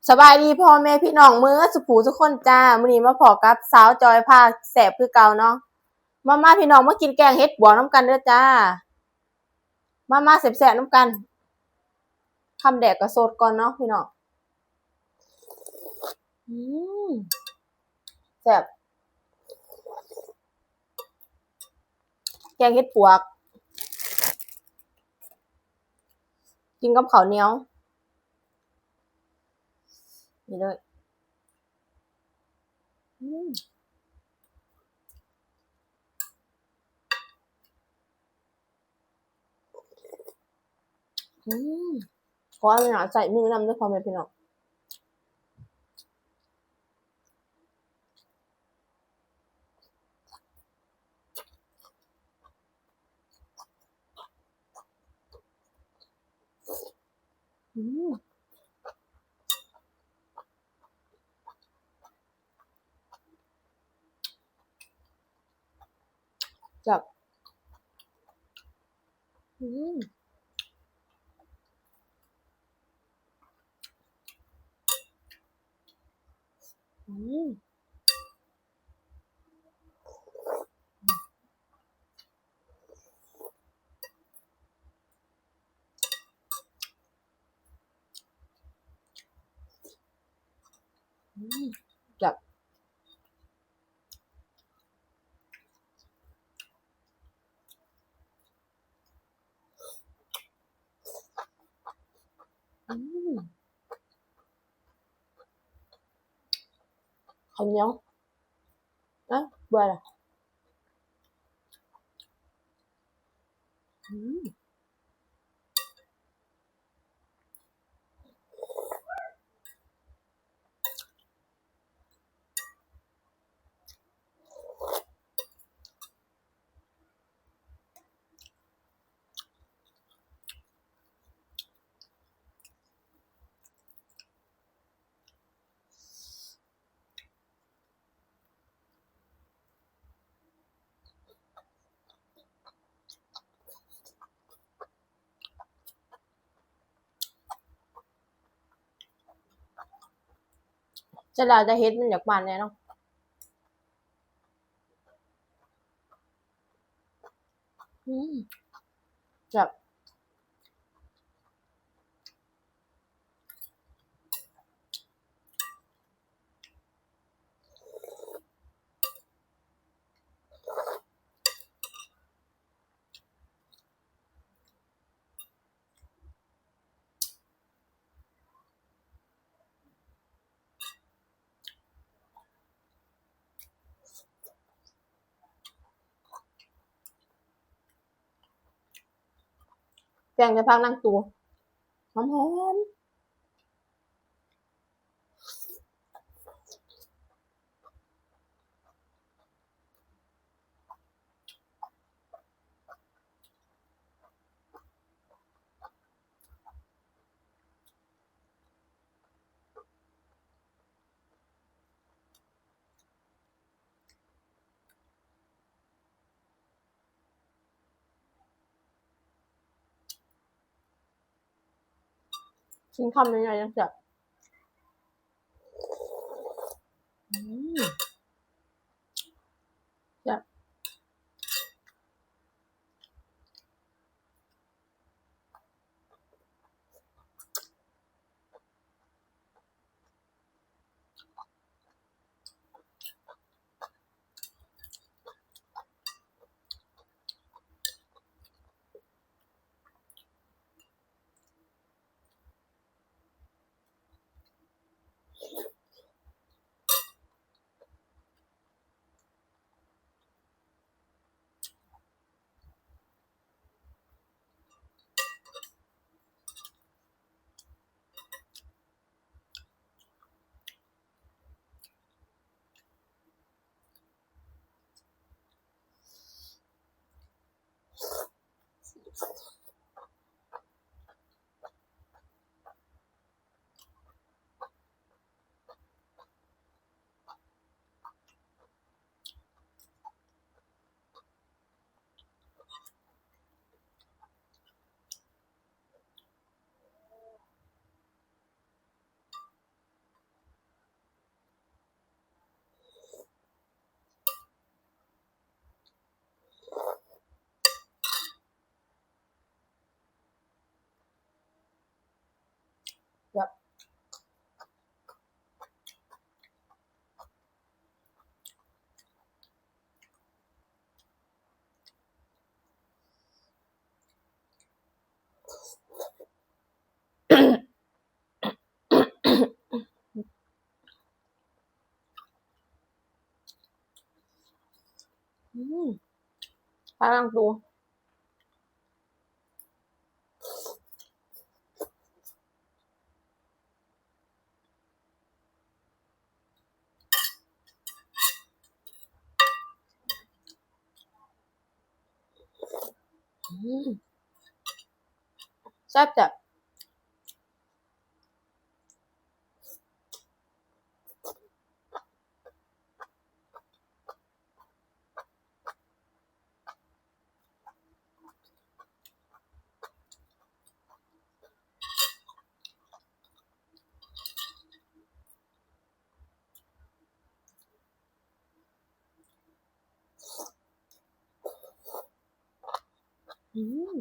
ສະບາຍດີພໍ່ແມ່ພີ່ນ້ອງເໝິດສູ່ຜູ້ສູ່ຄົນຈ້າ. ມື້ນີ້ມາພໍ້ກັບສາວຈອຍພາແຊບຄືເກົ່າເນາະ. ມາ ມາພີ່ນ້ອງ ມາກິນແກງເຫັດປວກນຳກັນເດີຈ້າ. ມາ ມາແຊບໆນຳກັນ. ຄຳແລກກໍສົດກ່ອນເນາະພີ່ນ້ອງ. ອືມ ແຊບ. ແກງເຫັດປວກ ກິນກັບເຂົ້າໜຽວ ນີ້ເລີຍ. ອືມ ອືມ ຂໍອະນຸຍາດໃຊ້ມືນຳເດີພໍ່ແມ່ພີ່ນ້ອງ. ອືມ ແຊບ. ອືມ ອືມ ອືມ ແຊບ. ອືມ ເຂົ້າໜຽວ ເອົ້າ ເບື່ອລະ. ອືມ ເສຍດາຍແຕ່ເຫັດມັນຢາກໝັ່ນແດ່ເນາະ. ອືມ ແຊບ. ແກງໃສ່ຜັກນາງຕູ ຫອມໆ. ກິນຄຳໃຫຍ່ໆ ຈັ່ງແຊບ. ອືມ ແຊບ. ອືມ ປາກຫຼັງຕູ້. ອືມ ແຊບໆ. ອືມ.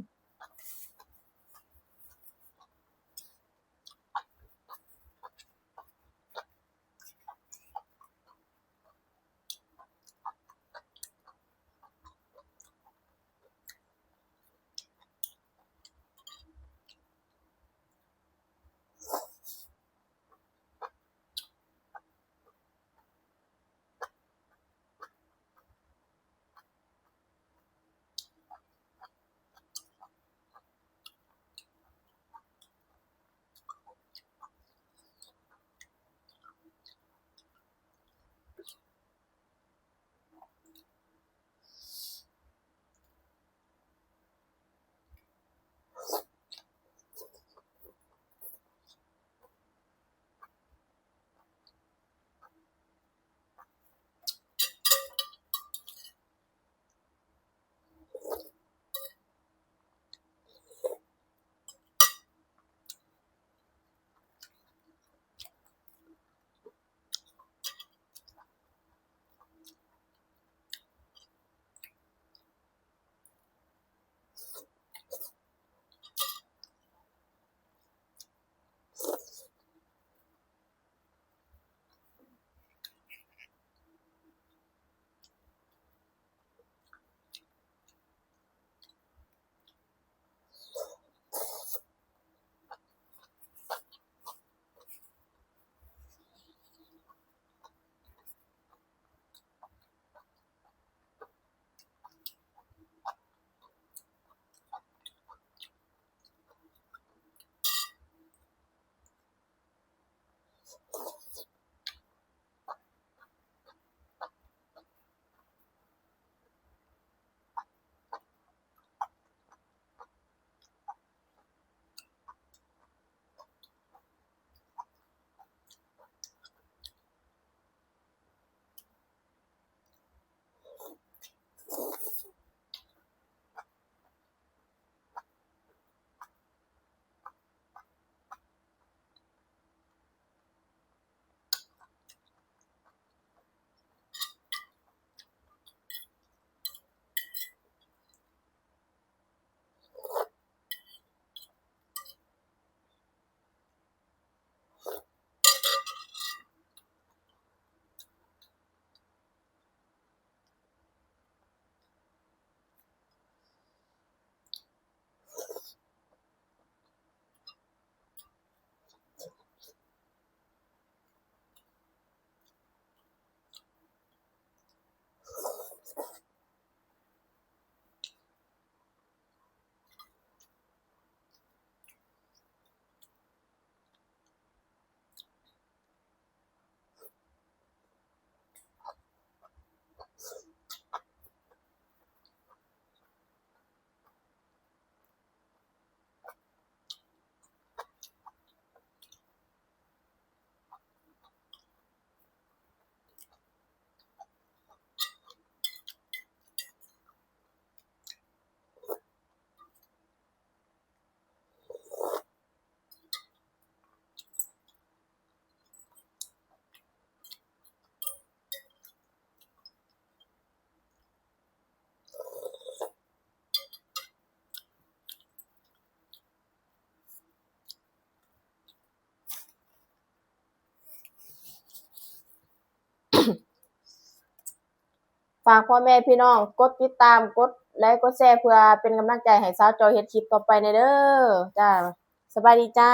ຝາກພໍ່ແມ່ພີ່ນ້ອງກົດຕິດຕາມ ກົດໄລ ກົດແຊ ເພື່ອເປັນກຳລັງໃຈໃຫ້ສາວຈ່ອຍເຮັດຄລິບຕໍ່ໄປແດ່ເດີ. ຈ້າ ສະບາຍດີຈ້າ.